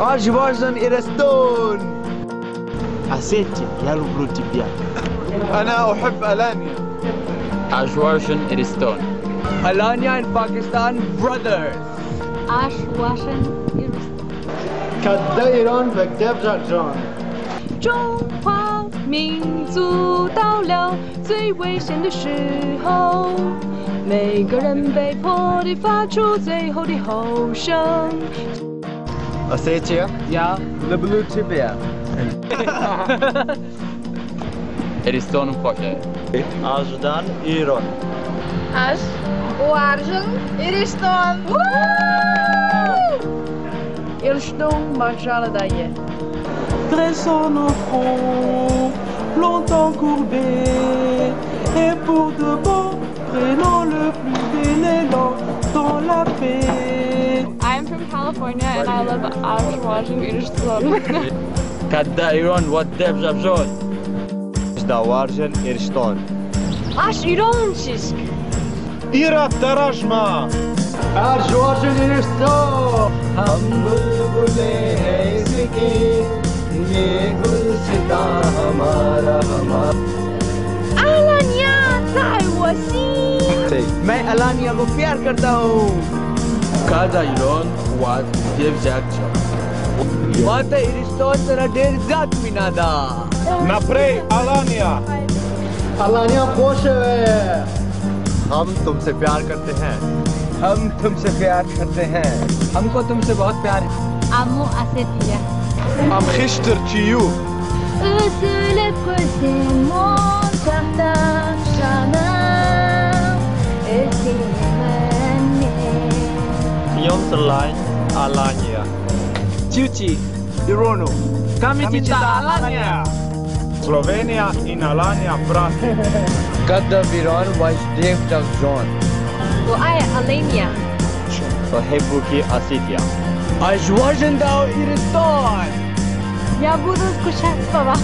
Ӕз уарзын Ирыстон. Осетия, я люблю тебя. أنا أحب ألانيا. Ӕз уарзын Ирыстон. Alania and Pakistan brothers. Ӕз уарзын Ирыстон. كالديران بكتاب جرجان. 中华民族到了最危险的时候，每个人被迫地发出最后的吼声。 Ossetia. Я люблю тебя. Ирыстон خوش. Ӕз дӕн ирон. Ӕз уарзын Ирыстон. Ирыстон мӕ зӕрдӕйы. Dressons nos fronts, longtemps courbés, et pour de bon, prenons le plus bel élan dans la paix. I'm from California and I love Ӕз уарзын Ирыстон. Кӕд дӕ ирон, уӕд де взаг зон. Ӕз уарзын Ирыстон. Ӕз ирон чызг. Ирӕттӕ размӕ! Ӕз уарзын Ирыстон. हम बुलबुलें हैं इसकी, ये गुलसितां हमारा हमारा. 阿拉尼亚在我心。 मैं अलानिया को प्यार करता हूँ. Кӕд дӕ ирон, уӕд де взаг зон. Мате Ирыстон сара ډېر زیات مینه ده. Naprej, Alania! Alania خوش है. हम तुमसे प्यार करते हैं. हम तुमसे प्यार करते हैं. हमको तुमसे बहुत प्यार है. Amo Ossetia. Ӕмхистӕр чи у? Özülüp gözüm ocakta canım Özledim. ខ្ញុំស្រឡាញ់ Alania. Ciuci, Irono. Kami cinta Alania. Slovenija in Alania brati. Кӕд дӕ ирон, уӕд де взаг зон. 我爱 Alania。 أحبك Ossetia. Ӕз уарзын Ирыстон. Я буду скучать по вам.